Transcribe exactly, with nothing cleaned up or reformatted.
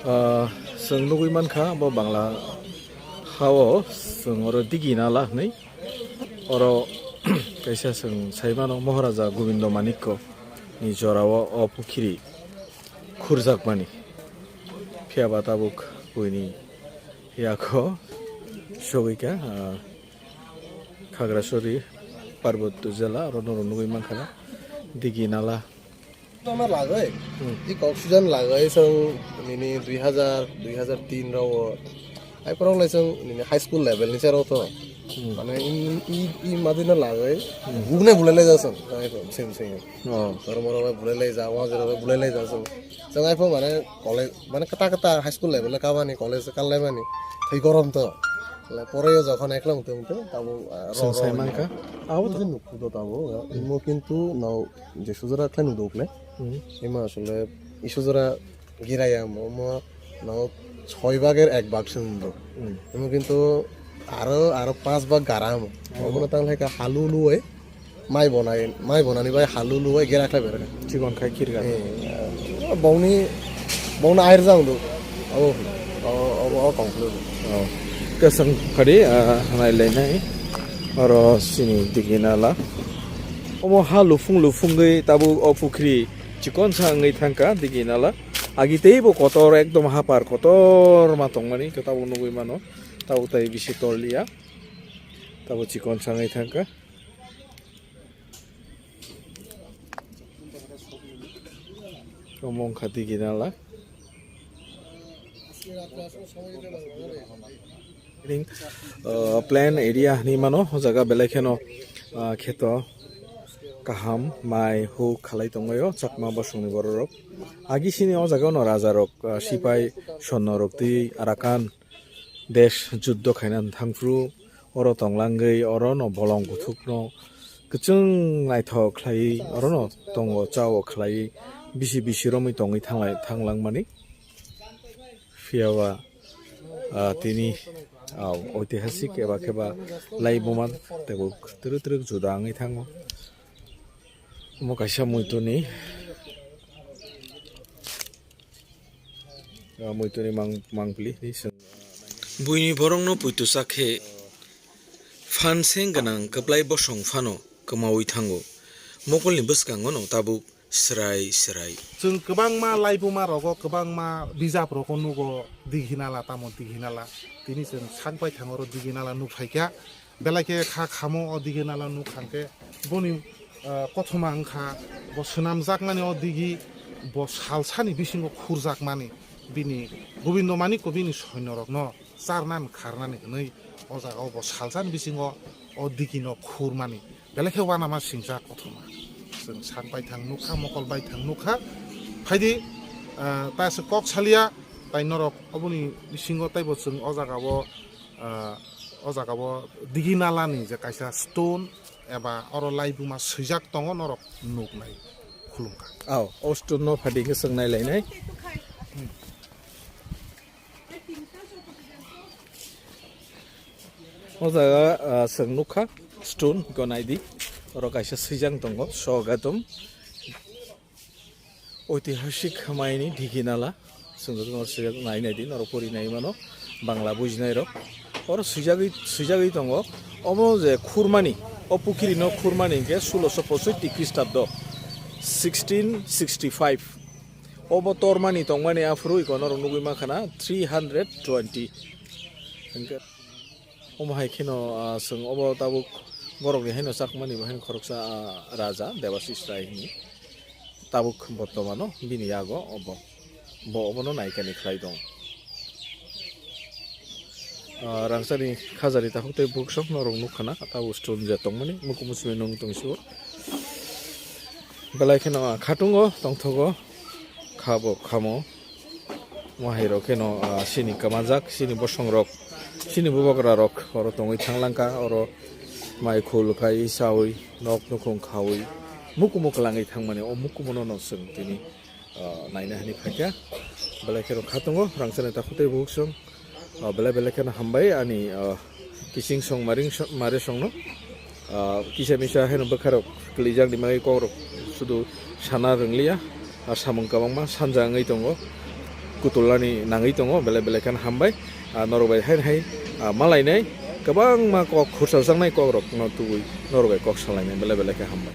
Ah, chwng nugwi mankha bo Bangla hao chwng oro digi nala hwnwi. Oro kaisa chwng saimano Maharaja Gobindo Manikko ni jorao o pukhiri khurjakmani. Phiya ba tabuk buini yago sogwikha, ah, Khagrasori, Parbotto jela, oro norok nugwi mankha na, digi nala. Toma lagwi, Hmm. I kok sujan lagwi, chwng nini dui hazar, dui hazar tin rao. Ai porong lai chwng nini high school level ni chero to. Hmm. Mane i, i, i madina lagwi, Hmm. Bune bule lai jasang, ai ko, same, same. Oh. Tor moro bule lai ja, wa jero bule lai jasang. Chwng ai po mane college, mane kata kata high school level le kabani, college kal lai mani. Thwi gorom to. Le pore yo jokhon ekla mungte mungte, tabo, ah, ro, Chwng ro sai hwnwi mankha. Abo to. Nukhu do tabo, imo kintu no je sujara khlai nukdo khle. Hmm. Ima asole i sujara giraya mo, mo no soi bager ek bag se wngdo. Hmm. Imo kintu aro, aro panch bag gara mo. Hmm. Obono tang lai ka halu luwai. Mai bonai, mai bonani bai halu luwai gera khlai berkha. Chikon khai khirga. Eh, bongni, bongni air jang do. Abo, abo, abo, abo kong khlo do. Oh. Kesang khadi, ah, nai lai nai. Oro sini digi nala. Omo ha lufung lufung gwi tabuk o pukhri chikon sa wngwi thangkha digi nala. Agi tei bo kotor ekdom hapar kotor ma tongmani khe tabuk nugwi mano. Tabuk tai bisi tol liya. Tabuk chikon sa wngwi thangkha. Omo wngkha digi nala. Ring, uh, plain area hinwi mano, o jaga belai kheno, uh, kheto kaham, mai, huk khalai tonglaio, Chakma bosongni bororok. Agi sini o jaga no rajarok, uh, sipai sonnorok twi Arakan desh juddo khaina thangphru, oro tonglangwi, oro no bolong kuthukno kwchwng naithok khlaiwi, oro no tongo chao khlaiwi, bisi bisi romwi tongwi thanglai, thanglangmani. Phiya ba, ah, tini, ah, oitihasik eba khe ba laibuma teibo twrwk twrwk juda wngwi thango. Omo kaisa muituni, ah, muituni mang-, mangpili hinwi swng. Buini borokno puitusa khe phan seng gwnang kwplai bosong phano kwmaui thango. Mokolni bwskango no tabuk swrai swrai. Chwng kwbangma laibuma rogo, kwbangma bijap rogo nugo, digi nala tamo digi nala. Tini chwng sak baithang oro digi nala nuk phaikha. Belai khe kha khamo o digi nala nuk thangkhe boni, ah, kothoma wngkha, bo swnamjakmani o digi bo salsani bisingo khurjakmani bini Gobindo Manikko bini soinorokno charnani kharnani hwnwi o jaga o bo salsani bisingo o digi no khurmani belai khe uanama singjak kothoma. Chwng sak baithang nukha, mokol baithang nukha. Phaidi, ah, ta se kok salia, tai norok oboni bisingo taibo chwng o jaga o, ah, o jaga o digi nala ni je kaisa stone eba oro laibuma swijak tongo norok nuknai khulumkha. Aw, o stone no phaidi khe chwng nailainai. O jaga, ah, chwng nukha stone, iko naidi. Oro kaisa swijang tongo, Sogatum. Oitihasik maini digi nala. Chwng jotono swijak nai naidi, norok pori nai mano. Bangla bujinai rok. Oro swijagwi, swijagwi tongo. Omo je khurmani, o pukhiri no khurmani hwnkhe sulosho posotti Khristabdo, sixteen sixty-five. Obo tormani tongmani aphuru iko norok nugwi mankha na three hundred twenty. Hwnkhe omo hai kheno, ah, chwng obo tabuk borokni haino chakmani bo haino khoroksa, ah, raja Debashis Rai hwnwi tabuk bortomano bini yago obo, bo obono naikani khlai tong. Ah, rangchakni khajari takhuk tei bukhuk sok norok nukha na, tabuk stone je tongmani mukumu simi nung tongsibo. Belai kheno, ah, khatungo tongthogo, khabo khamo. Mo hai rok kheno, ah, sini kwmajak, sini bosong rok, sini bubagra rok oro tongwi thanglangkha, oro mai khul khai chawi nok nukhung khawi mukumu kwlangwi thangmani, o mukumu no no chwng tini ah, naina hwnwi phaikha. Belai kheno kha tongo, rangchakni takhuk tei bukhuk song. Ah, belai belai kheno hambai ani, ah, kising song maring song, mare songno. Ah, kisa misa haino bwkharok kwlijakni bagwi kokrok sudu sana rwngliya. Ah, samung kwbangma sanja wngwi tongo. kutulnani nangwi tongo, belai belai kheno hambai. Ah, norok bai haino hai, ah, malainai kwbangma kok khursa jaknai kokrokno tubui norok bai kok salainai belai belai khe hambai.